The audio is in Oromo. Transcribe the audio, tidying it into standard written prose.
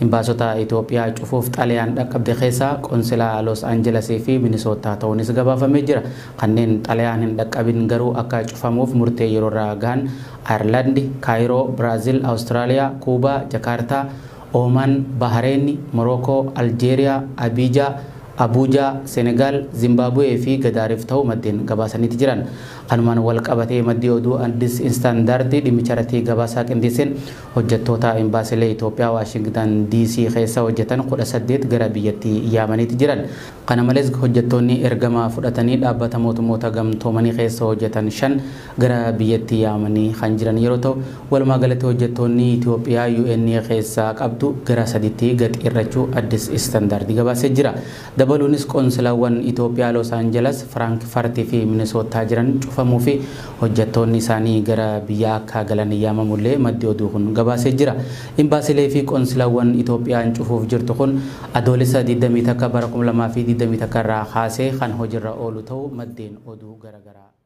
Imbaasota Itoophiyaa cufuuf xalayaan dhaqqabde keessaa qonsilaa Los Angelesii fi Minisootaa ta'uunis gabaafamee jira. Kanneen xalayaan hin dhaqqabin garuu akka cufamuuf murtee yeroo irraa gahan Ayirlaandi, Kaayiroo, Biraazil, Awustiraaliyaa, Kuubaa, Jakaartaa, Oomaan, Bahareen, Morookoo, Aljeeriyaa, Abiijaa, Abuujaa, Senegaal, Zimbaabuwee fi Gadaariif ta'uu maddeen gabaasaniiti jiran. Kanumaan wal qabatee maddii oduu Addis Istaandaardi dhimmicha irratti gabaasaa qindeesseen hojjettoota imbaasilee Itoophiyaa Waashingtan DC keessa hojjetan 18 gara biyyattii yaamaniiti jiran. Kana malees hojjettoonni ergama fudhatanii dhaabbata mootummoota gamtoomanii keessa hojjetan 5 gara biyyattii yaamanii kan jiran yeroo ta'u, walumaa galatti hojjettoonni Itoophiyaa UN keessaa qabdu gara 3tti gad hir'achuu Addis Istaandaardi gabaasee jira. Dabaluunis qoonsilaawwan Itoophiyaa Los Angeles, Firaankfartii fi Minisootaa jiran cufamuu fi hojjettoonni isaanii gara biyyaa akka galan yaamamullee maddi oduu kun gabaasee jira. Imbaasilee fi qoonsilaawwan Itoophiyaan cufuuf jirtu kun Adoolessa 21 bara 2021 irraa kaasee kan hojiirra oolu ta'uu maddeen oduu garaagaraa.